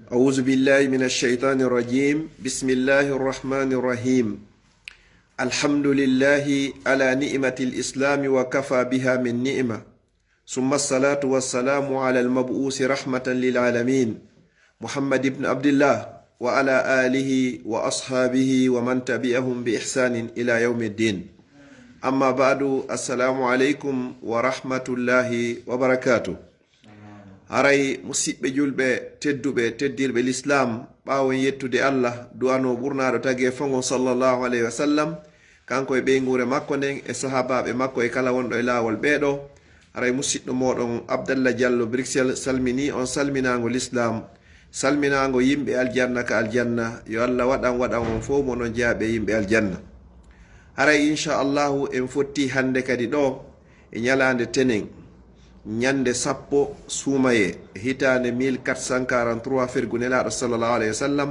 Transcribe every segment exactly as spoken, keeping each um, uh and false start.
أعوذ بالله من الشيطان الرجيم. بسم الله الرحمن الرحيم. الحمد لله على نعمة الإسلام وكفى بها من نعمة. ثم الصلاة والسلام على المبعوث رحمة للعالمين محمد بن عبد الله وعلى آله وأصحابه ومن تبعهم بإحسان إلى يوم الدين. أما بعد، السلام عليكم ورحمة الله وبركاته. Haray musiɓɓe julɓe tedduɓe, teddirɓe lislaam, ɓaawo en yettude Allah, du'anoo ɓurnaaɗo tagee fo ngon, sallallahu alayhi wa sallam, kanko e ɓeynguure makko nden, e sahaabaaɓe makko, e kala wonɗo e laawol ɓee ɗoo, haray musiɗɗo mooɗon Abdallah Diallo Bruxelles salminii on salminaango lislaam, salminaango yimɓe aljanna ka aljanna. Yo Allah waɗan, waɗan on fow mo non jaaɓe yimɓe aljanna. Haray, insha Allahu, en fottii hannde kadi ɗoo e ñalaande tenen, ñannde sappo suumayee, hitaande mille quatre cent quarante-trois fergu Nelaaɗo, sallallahu alayhi wa sallam,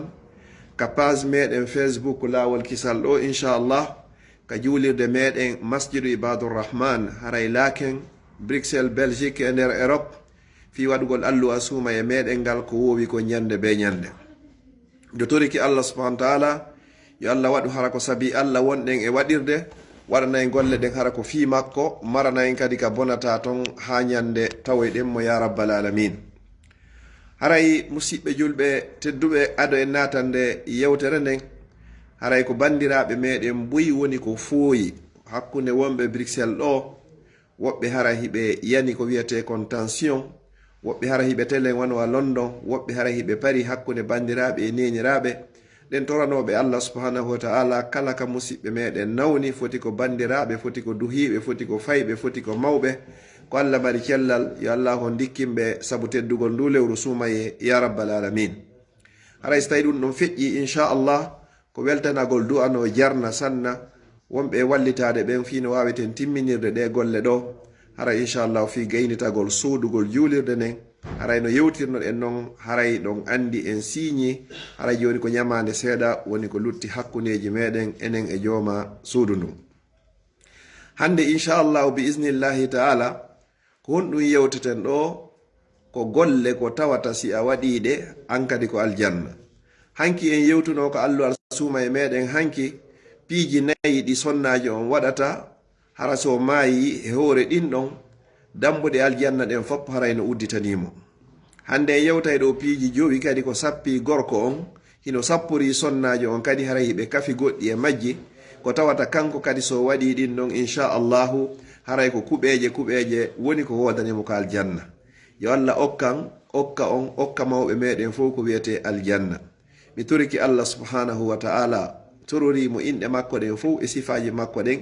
ka page meɗen Facebook Laawol Kisal ɗoo, insha Allah, ka juulirde meɗen Masjidu Ibadur Rahman, haray Laeken, Bruxelles, Belgique, e nder Europe, fii waɗugol alluwa suumayee meɗen ngal ko woowi ko ñannde bee ñannde. Nde toriki Allah subhanahu wa ta'ala, yo Allah waɗu hara ko sabi Allah wonɗen e waɗirde, waɗana en golle ɗen hara ko fii makko, marana en kadi ka bonataa ton haa ñannde tawoyɗen mo, yaa rabbal aalamiin. Haray, musiɓɓe julɓe tedduɓe, ado en naatande yewtere nden, haray ko banndiraaɓe meɗen buy woni ko fooyi hakkunde wonɓe Bruxelles ɗoo, woɓɓe hara hiɓe yani ko wi'etee kon tension, woɓɓe hara hiɓe telen wano a London, woɓɓe hara hiɓe Paris hakkunde banndiraaɓe e neeniraaɓe. Ɗen toranooɓe Allah subhanahu wa ta'ala kala ka musiɓɓe meɗen nawni, foti ko banndiraaɓe, foti ko duhiiɓe, foti ko fayɓe, foti ko mawɓe, ko Allah mari cellal, yo Allah on ndikkin ɓe sabu teddugol nduu lewru suumayee, yaa rabbal aalamiin. Haray si tawii ɗun ɗon feƴƴii, insha Allah, ko weltanagol du'anoo jarna sanna wonɓe e wallitaade ɓen fii no waaweten timminirde ɗee golle ɗoo. Hara, inshallah, fii gaynitagol soodugol juulirde nden, haray no yewtirnoɗen non, haray ɗon anndi en siiñii, haray jooni ko ñamaande seeɗa woni ko lutti hakkundeeji meɗen enen e jooma suudu ndun. Hannde, inshallah, bi iznillahi ta'ala, ko honɗun yewteten ɗoo? Ko golle ko tawata si a waɗii ɗe, an kadi ko aljanna. Hanki en yewtuno ka alluwal suumayee meɗen hanki, piiji nayi ɗi sonnaajo on waɗata, hara si o maayii e hoore ɗin ɗon, dambuɗe aljanna ɗen fow haray no udditanii mo. Hannde en yewtay ɗoo piiji jowi kadi ko sappii gorko on, hino sapporii sonnaajo on kadi, haray hiɓe kafi goɗɗi e majji. Ko tawata kanko kadi, si o waɗii ɗin non, insha Allahu, haray ko kuɓeeje, kuɓeeje woni ko woodani mo ka aljanna. Yo Allah okkan, okka on, okka mawɓe meɗen fow ko wi'etee aljanna. Mi toriki Allah subhanahu wa ta'ala, tororii mo inɗe makko ɗen fow e sifaaji makko ɗen,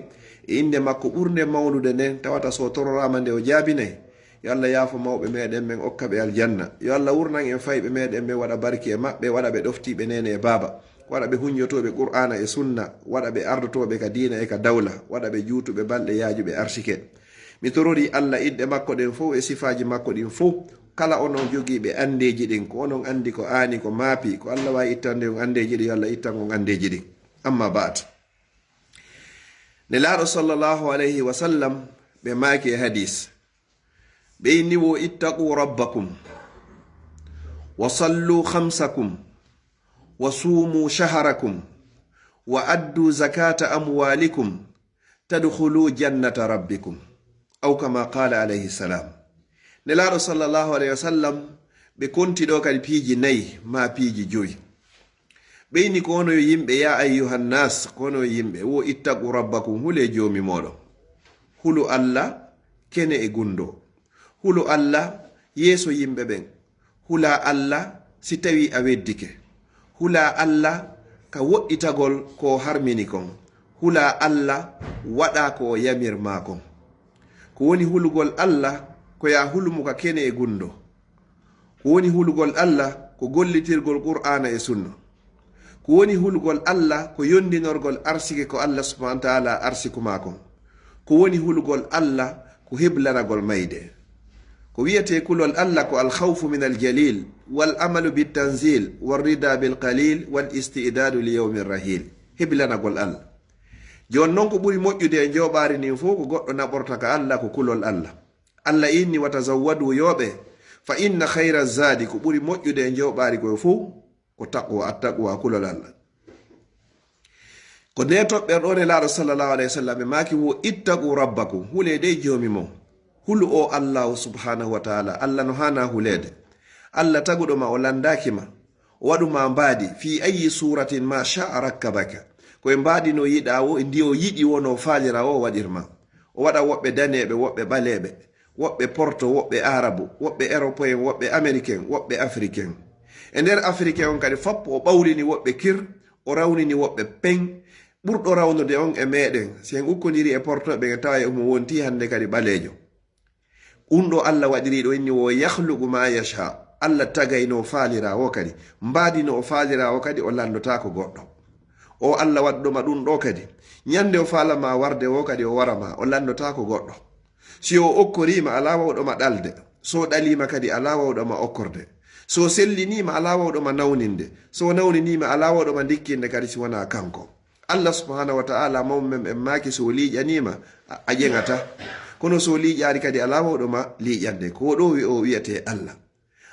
e innde makko ɓurnde mawnude nden, tawata si o tororaama nde o jaabinay. Yo Allah yaafo mawɓe meɗen ɓen, okka ɓe aljanna. Yo Allah wurnan en fayɓe meɗen ɓen, waɗa barki e maɓɓe, waɗa ɓe ɗoftiiɓe neene e baaba, waɗa ɓe huññotooɓe Qur'aana e Sunna, waɗa ɓe ardotooɓe ka diina e ka dawla, waɗa ɓe juutuɓe balɗe, yaajuɓe arsike. Mi tororii Allah inɗe makko ɗen fow e sifaaji makko ɗin fow. Kala onon jogiiɓe anndeeji ɗin, ko onon anndi ko aani, ko maapi, ko Allah waawi ittande on anndeeji ɗin, yo Allah ittan on anndeeji ɗin. Amma ba'd. Nelaaɗo sallallahu alayhi wa sallam, ɓe maaki e hadiis, ɓe inni wo: "Ittaqu rabbakum, wa sallu khamsakum, wa sumu shahrakum, wa addu zakata amwalikum, tadkhulu jannata rabbikum." Aw kama qala alayhi salam. Nelaaɗo sallallahu alayhi wa sallam, ɓe konti ɗoo kadi piiji nayi, maa piiji jowi. Ɓe inni: "Ko onon yo yimɓe, ya ayyuhan nas, ko onon yo yimɓe, wo ittaqu rabbakum, hulee Joomi mooɗon. Hulu Alla, kene e gunndoo. Hulu Alla yeeso yimɓe ɓen. Hulaa Alla si tawii a weddike. Hulaa Alla ka woɗɗitagol ko o harmini kon. Hulaa Alla, waɗaa ko o yamir maa kon." Ko woni hulugol Alla? Ko yo a hulu mo ka kene e gunndoo. Ko woni hulugol Alla? Ko gollitirgol Qur'aana e Sunna. Ko woni hulugol Alla? Ko yondinorgol arsike ko Alla subhanahu wa ta'ala arsiku maa kon. Ko woni hulugol Alla? Ko heblanagol mayde. Ko wi'etee kulol Alla ko al khawfu min al jalil, wal amalu bit tanzil, wal rida bil qalil, wal isti'dadu li yawmir rahil. Heblanagol Alla. Jooni non, ko ɓuri moƴƴude e njooɓaari ndin fow, ko goɗɗo naɓorta ka Alla, ko kulol Alla. Alla inni: "Wa tazawwadu, yo ɓe, Fa inna khayra zadi, ko ɓuri moƴƴude e njooɓaari koy fow, ko taqwa, attaqwa, kulol Allah. Ko nde toɓɓere ɗoo Nelaaɗo sallallahu alayhi wa sallam ɓe maaki wo, "Ittaqu rabbakum, hulee dey Joomi mon. Hulu o Allaahu subhaanahu wa ta'ala, Allah no haanaa huleede. Allah taguɗo ma, o lanndaaki ma, o waɗu ma mbaadi, fi ayyi suuratin ma sha'a rakkabaka. Ko e mbaadi no yiɗaa wo, ndi o yiɗi wo, no faaliraa wo, o waɗir ma. O waɗa woɓɓe daneeɓe, woɓɓe ɓaleeɓe, woɓɓe porto, woɓɓe aarabu, woɓɓe eropeen, woɓɓe ameriken, woɓɓe afriken. E nder afriken on kadi fappo o ɓawlini woɓɓe kir, o rawnini woɓɓe peng. Ɓurɗo rawnude on e meɗen, si en ukkondiri e portoɓe ɓen, en tawa e omo wonti hannde kadi ɓaleejo." Ɗun ɗoo Allah waɗiri ɗoo inni wo, "Yakhluqu ma yasha." Allah tagay no o faaliraa wo kadi, mbaadi no o faaliraa wo kadi, o lanndotaako goɗɗo. O Allah waɗɗo ma ɗun ɗoo kadi, ɲande o faala ma warde wo kadi, o wara ma, o lanndotaako goɗɗo. Si o okkorii ma, alaa wawɗo ma ɗalde. Si o ɗalii ma kadi, alaa wawɗo ma okkorde. Si o sellinii ma, alaa wawɗo ma nawninde. Si o nawninii ma, alaa wawɗo ma ndikkinde kadi si wanaa kanko. Allah subhaanahu wa ta'ala mawɓe men ɓen maaki, si o liiƴanii ma, a, a ƴeŋataa. Kono si o liiƴaali kadi, alaa wawɗo ma liiƴande. Ko ɗoo wi-, o wi'etee Allah.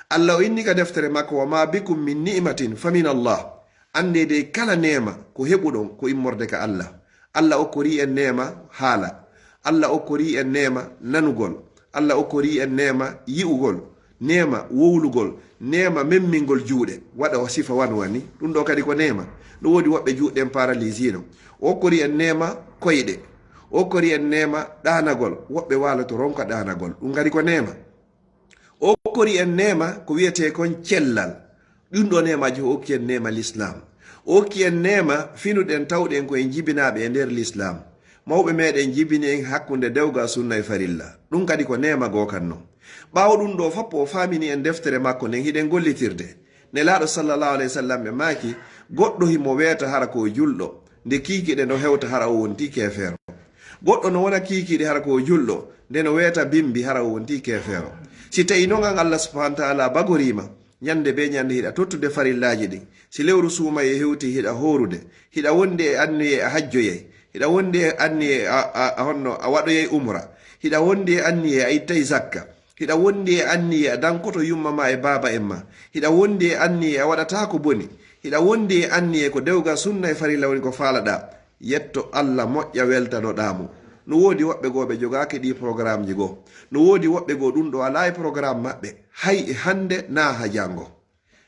Allah o inni ka deftere makko, "Wa ma bikum min ni'matin fa min Allah." Anndee dey kala neema ko heɓuɗon ko immorde ka Allah. Allah okkorii en neema haala. Allah okkorii en neema nanugol. Allah okkorii en neema yi'ugol. Neema wowlugol. Neema memmingol juuɗe. Waɗa o sifa wano wani. Ɗun ɗoo kadi ko neema. No woodi woɓɓe juuɗe ɗen paralysino. O okkorii en neema koyɗe. O okkorii en neema ɗaanagol. Woɓɓe waaloto ronka ɗaanagol. Ɗun kadi ko neema. O okkorii en neema ko wi'etee kon cellal. Ɗun ɗoo neemaaji, o okki en neema Lislaam. O okki en neema finuɗen tawɗen ko en jibinaaɓe e nder Lislaam. Mawɓe meɗen jibini en hakkunde dewgal, sunna e farilla. Ɗun kadi ko neema goo kan non. Ɓaawo ɗun ɗoo fappo o faamini en deftere makko nden hiɗen gollitirde. Nelaaɗo sallallahu alayhi wa sallam ɓe maaki, goɗɗo himo weeta hara ko o julɗo, nde kiikiiɗe no hewta hara o wontii keefeero. Goɗɗo no wona kiikiiɗe hara ko o julɗo, nde no weeta bimbi hara o wontii keefeero. Si tawii non an Allah subhaanahu wa ta'ala bagorii ma, ɲande bee ɲande hiɗa tottude farillaaji ɗin. Si lewru suumayee hewtii hiɗa hoorude, hiɗa wondi e anniyee a hajjoyay, hiɗa wondi e anniyee a, a, a honno a waɗoyay umra, hiɗa wondi e anniyee a ittay zakka, hiɗa wondi e anniyee a dankoto yumma maa e baaba en maa, hiɗa wondi e anniyee a waɗataa ko boni, hiɗa wondi e anniyee ko dewgal sunna e farilla woni ko faalaɗaa, yetto Allah, moƴƴa, weltanoɗaa mo. No woodi woɓɓe goo ɓe jogaaki ɗii programmeji goo. No woodi woɓɓe goo ɗun ɗoo alaa e programme maɓɓe, hay e hannde naa ha janngo.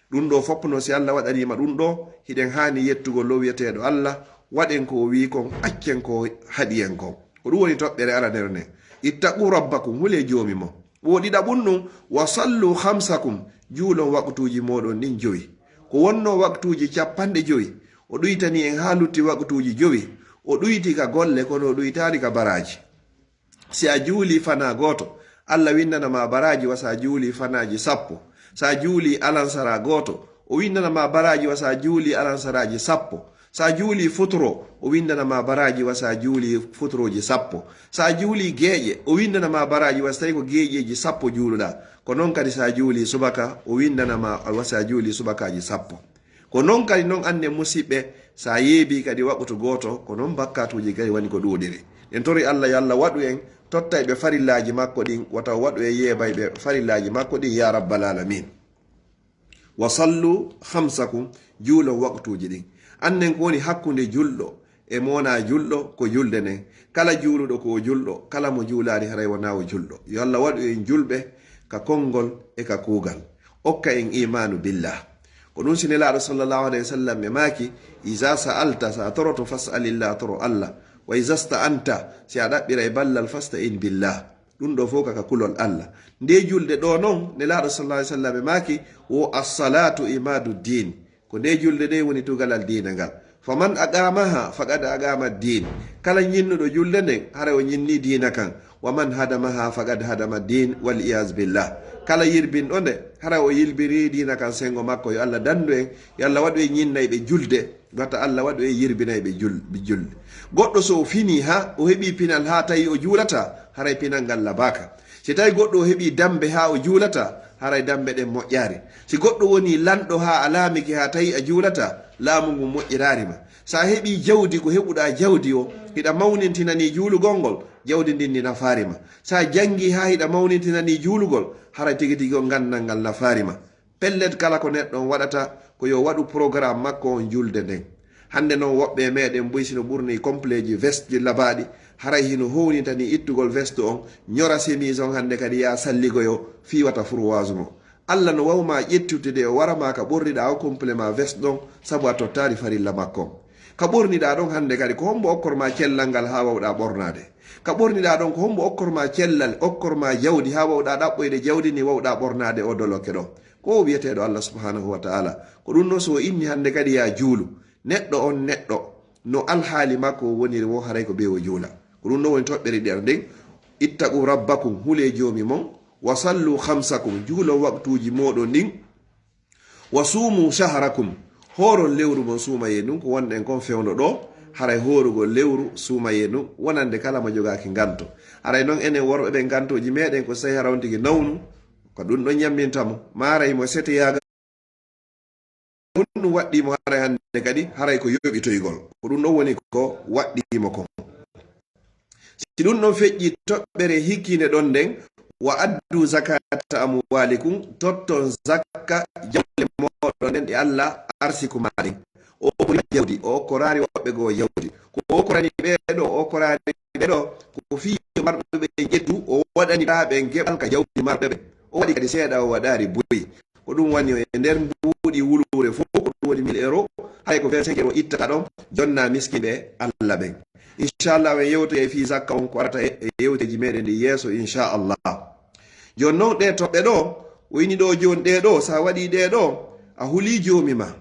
Ɗun ɗoo fow non, si Allah waɗanii ma ɗun ɗoo, hiɗen haani yettugol ɗoo wi'eteeɗo Allah, waɗen ko o wi'i kon, accen ko o haɗi en kon. Ko ɗun woni toɓɓere aranere nden. "Ittaqu rabbakum, hulee Joomi mon." Wo ɗiɗaɓun ɗun, "Wa sallu khamsakum, juulon waqtuuji mooɗon ɗin jowi." Ko wonnoo waqtuuji cappanɗe jowi, o ɗuytanii en haa lutti waqtuuji jowi. O ɗuyti ka golle, kono o ɗuytaali ka baraaji. Si a juulii fanaa gooto, Allah winndana ma baraaji wa si a juulii fanaaji sappo. Si a juulii alansaraa gooto, o winndana ma baraaji wa si a juulii alansaraaji sappo. Si a juulii futuro, o winndana ma baraaji wa si a juulii futurooji sappo. Si a juulii geeƴe, o winndana ma baraaji wa si tawii ko geeƴeeji sappo juuluɗaa. Ko non kadi si a juulii subaka, o winndana ma wa si a juulii subakaaji sappo. Ko non kadi non, annen musiɓɓe, si a yeebii kadi waqtu gooto, ko non bakkaatuuji kadi woni ko ɗuuɗiri. En torii Allah, yo Allah waɗu en tottayɓe farillaaji makko ɗin, wata o waɗu en yeebayɓe farillaaji makko ɗin, yaa rabbal aalamiin. "Wa sallu khamsakum", juulon waqtuuji ɗin. Annen ko woni hakkunde julɗo e mo wonaa julɗo, ko julde nden. Kala juuluɗo ko o julɗo, kala mo juulaali haray wonaa o julɗo. Yo Allah waɗu en julɓe ka konngol e ka kuugal. Okka en iimaanu billah. Ko ɗun si Nelaaɗo sallallahu alayhi wa sallam ɓe maaki, "Iza sa'alta", si a toroto, "fas'alillah", toro Allah. "Wa iza sta'anta", si a ɗaɓɓiray ballal, "fasta'in billah." Ɗun ɗoo fow ka, ka kulol Allah. Ndee julde ɗoo non, Nelaaɗo sallallahu alayhi wa sallam ɓe maaki, wo "As-salatu imadu din." Ko ndee julde ɗee woni tugalal diina ngal. "Faman aqamaha faqad aqama din." Kala ɲinnuɗo julde nden, haray o ɲinnii diina kan. "Wa man hadamaha faqad hadama din, wal iyaz billah." Kala yirbinɗo nde, haray o yilbirii diina kan senngo makko. Yo Allah danndu en, yo Allah waɗu en ɲinnayɓe julde, wata Allah waɗu en yirbinayɓe jul-, julde. Goɗɗo so o finii haa o heɓii pinal haa tawi o juulataa, haray pinal ngal labaaka. Si tawii goɗɗo o heɓii dammbe haa o juulataa, haray dammbe ɗen moƴƴaali. Si goɗɗo wonii lanɗo haa a laamike haa tawi a juulataa, laamu ngun moƴƴiraali ma. Si a heɓii jawdi, ko heɓuɗaa jawdi o, hiɗa mawnintinanii juulugol ngol, jawdi ndin ndi nafaari ma. Si a janngii haa hiɗa mawnintinanii juulugol, haray tigi tigi on ganndal ngal nafaari ma. Pellet, kala ko neɗɗo on waɗata, ko yo waɗu porogaram makko on julde nden. Hannde non, woɓɓe e meɗen buy, si no ɓornii completji, vesteji labaaɗi, haray hino hownintanii ittugol veste on, ñora chemise on hannde kadi, yaa salligoyo, fii wata furwaasu mo. Alla no waawi maa ƴettude, o wara maa ka ɓorniɗaa o complet maa veste ɗon, sabu a tottaali farilla makko on. Ka ɓorniɗaa ɗon hannde kadi, ko hombo okkor maa cellal ngal haa waawɗaa ɓornaade? Ka ɓorniɗaa ɗon, ko hombo okkor maa cellal, okkor maa jawdi haa waawɗaa ɗaɓɓoyde jawdi ndin, waawɗaa ɓornaade oo dolokke ɗoo? Ko o wi'eteeɗo Alla subhanahu wa ta'ala. Ko ɗun non, si o inni hannde kadi yaa juulu, neɗɗo on neɗɗo, no alhaali makko woniri woo, haray ko bee o juula. Ko ɗun non woni toɓɓere ɗiɗaɓere nden: "Ittaqu rabbakum, hulee Joomi mon, wa sallu khamsakum, juulon waqtuuji mooɗon ɗin, wa suumu shahrakum, hooron lewru mon suumayee ndun." Ko wonɗen kon fewndo ɗoo, haray hoorugol lewru suumayee ndun wonande kala mo jogaaki nganto. Haray non enen worɓe ɓen, ngantooji meɗen ko si tawii hara on tigi nawnu, ko ɗun ɗon ñamminta mo, maa haray mo seteyaagal, ɗun ɗun waɗɗii mo haray hannde kadi, haray ko yoɓitoygol. Ko ɗun ɗon woni ko waɗɗii mo kon. Si ɗun ɗon feƴƴii, toɓɓere hikkiinde ɗon nden: "Wa addu zakata amwalikum, totton zakka jawle mooɗon ɗen ɗe Alla arsiku maa ɗen." O okkorii jawdi, o okkoraali woɓɓe goo jawdi. Ko o okkorani ɓee ɗoo, o okkoraali ɓee ɗoo, ko fii yo marɓe ɓen ƴettu, o waɗanira ɓen geɓal ka jawdi marɓe ɓen. O waɗi kadi seeɗa, o waɗaali buy. Ko ɗun woni e nder mbuuɗi wuluure fow, ko ɗun woni mille euro, hay ko vingt-cinq euro ittata ɗon, jonna miskinɓe Alla ɓen. Inchallah, en yewtoyay fii zakka on ko arata e, e yewteeji meɗen ɗi yeeso, inchallah. Jooni non, ɗee toɓɓe ɗoo, o ini ɗoo jooni ɗee ɗoo, si a waɗii ɗee ɗoo, a hulii Joomi maa,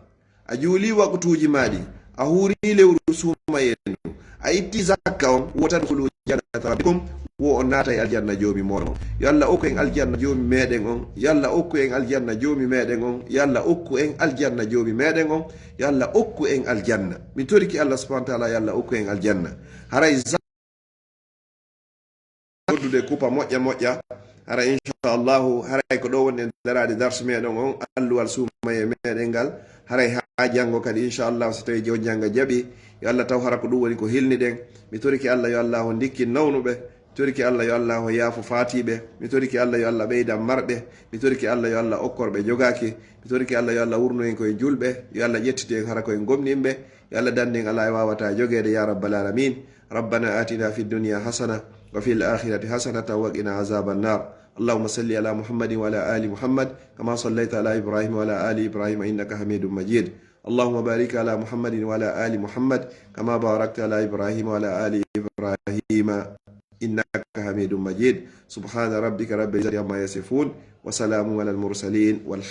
a juulii waqtuuji maa ɗin, a huurii lewru suumayee ndun, a ittii zakka on, wo tadkhulu jannata rabbikum, wo on naatay aljanna Joomi mooɗon on. Yo Alla okku en aljanna Joomi meɗen on, yo Alla okku en aljanna Joomi meɗen on, yo Alla okku en aljanna Joomi meɗen on, yo Alla okku en aljanna. Mi torike Alla subhanahu wa ta'ala, yo Alla okku en aljanna. Haray za-, noddude kuupa moƴƴa moƴƴa. Hara inchallahu, haray ko ɗoo woni en daraade darsu meɗen on, alluwal suumayee meɗen ngal. Haray haa janngo kadi, inchallahu, si tawii Joomi jannga jaɓii, yo Alla taw hara ko ɗun woni ko hilniɗen. Mi torike Alla, yo Alla on ndikkin nawnuɓe. Mi torike Alla, yo Alla on yaafo faatiiɓe. Mi torike Alla, yo Alla ɓeydan marɓe. Mi torike Alla, yo Alla okkor ɓe jogaaki. Mi torike Alla, yo Alla wurnu en ko en julɓe. Yo Alla ƴettitu en hara ko en gomɗinɓe. Yo Alla dandu en alaa e waawataa jogeede, yaa rabbal aalamiin. ربنا آتنا في الدنيا حسنة وفي الآخرة حسنة وقنا عذاب النار. اللهم صل على محمد وعلى آل محمد كما صليت على إبراهيم وعلى آل إبراهيم إنك حميد مجيد. اللهم بارك على محمد وعلى آل محمد كما باركت على إبراهيم وعلى آل إبراهيم إنك حميد مجيد. سبحان ربك رب العزة عما يصفون وسلام على المرسلين والحمد